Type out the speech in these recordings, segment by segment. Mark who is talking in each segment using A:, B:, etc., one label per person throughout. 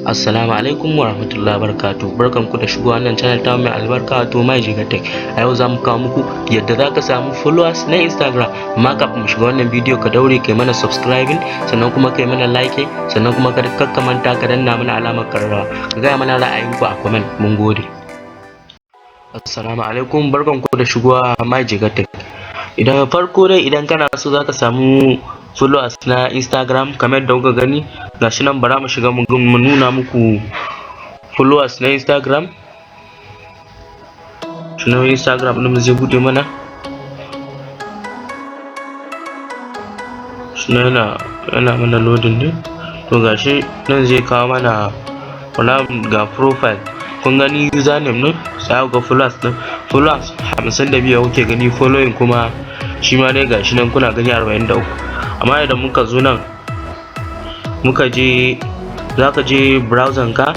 A: Assalamu alaikum wa rahmatullahi wa barakatuh. Barkanku da shigowa wannan channel ta mai albarka, wato Mai Jiga Tech. A yau za mu kawo muku yadda za ka samu followers na Instagram. Amma kafin mu shiga wannan bidiyo, ka daure kai mana subscribing, sannan kuma kai mana like, sannan kuma ka ka manta ka danna mana alamar kararrawa. Ka gaya mana ra'ayinku a comment. Mun gode. Assalamu alaikum, barkanku da shigowa Mai Jiga Tech. Idan farko dai, idan kana so za ka samu followers na Instagram, kamar yadda kuka gani, gashi nan, bara mu shiga mu nuna muku followers na Instagram. Shi nan Instagram ɗin zai buɗe mana. Shi nan yana mana loading ne. To, gashi nan zai kawo mana wala ga profile. Kun gani username ɗin, sai ga followers ɗin, followers 52 kuke gani, following kuma shi ma dai gashi nan kuna gani, 43. Amma idan muka zo nan, muka je, za ka je browser ka,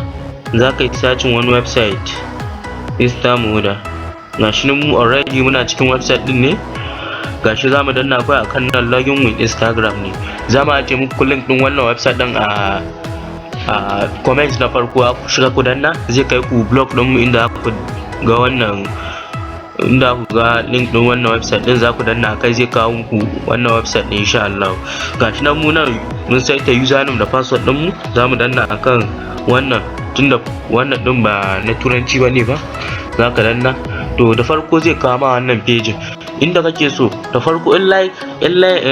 A: za ka yi searching wani website, Instamoda. Gashi nan mu already muna cikin website din ne. Gashi za mu danna kawai akan nan, login with Instagram ne. Za mu ajiye muku link din wannan website din a comment na farko. Ku shiga ku danna, zai kai ku blog din mu inda ku ga wannan, inda ku ga link din wannan website din. Za ku danna kai, zai kawo muku wannan website din, insha Allah. Gashi nan mu nan mun saita username da password din mu. Za mu danna akan wannan, tunda wannan din ba na Turanci bane ba, za ka danna. To, da farko zai kawo ma wannan page inda kake so. Da farko in like in like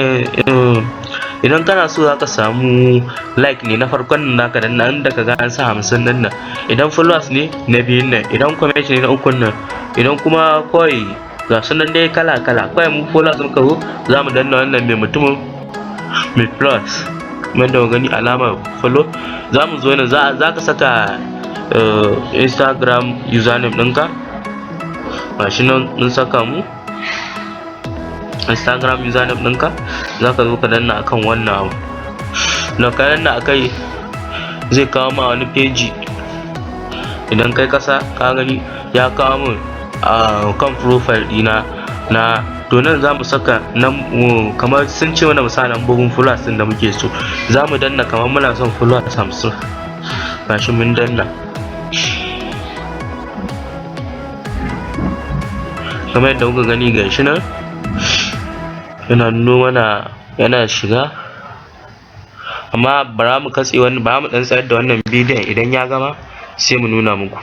A: idan kana so za ka samu like ne, na farkon nan zaka danna, inda ka ga an sa 50 nan. Idan followers ne, na biyun nan. Idan comment ne, na ukun nan. Idan kuma kawai ga su nan dai kala kala. Kawai mu followers muka zo, za mu danna wannan mai mutumin mai plus, kamar da gani alamar follow. Za mu zo nan, za ka saka Instagram username ɗinka. Gashi nan mun saka mu Instagram username ɗinka. Za ka zo ka danna akan wannan abu da ka danna akai, zai kawo ma wani peji. Idan kai kasa, ka gani ya kawo min a kan profile ɗina na. To, nan za mu saka nan, kamar sun ce mana mu sa lambobin followers ɗin da muke so. Za mu danna kamar muna son followers 50. Gashi mun danna, kamar yadda kuka gani, gashi nan yana nuno mana, yana shiga. Amma bara mu katse wannan, bara mu dan tsayar da wannan bidiyon. Idan ya gama sai mu nuna muku.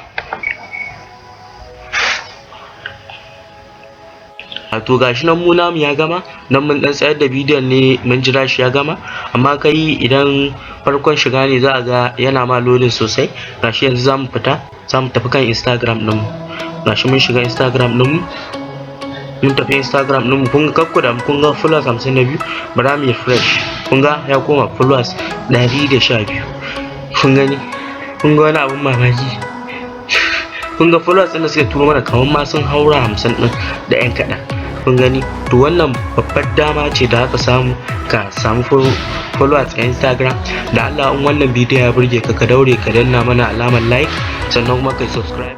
A: A to, gashi nan mu namu ya gama. Nan mun dan tsayar da bidiyon ne, mun jira shi ya gama. Amma kai idan farkon shiga ne, za a ga yana ma loading sosai. Gashi yanzu za mu fita, za mu tafi kan Instagram ɗin mu. Gashi mun shiga Instagram ɗin mu, mun tafi Instagram ɗin mu. Kun ga, kakku da kun ga followers 52. Bara mu yi refresh, kun ga ya koma followers 112. Kun gani? Kun ga wani abun mamaki? Kun ga followers ɗin da suka turo mana kamar ma sun haura 50 ɗin da 'yan kaɗan. Kun gani? To, wannan babbar dama ce da aka samu ka samu followers a Instagram. Da Allah, in wannan bidiyo ya burge ka, ka daure ka danna mana alamar like, sannan kuma kai subscribe.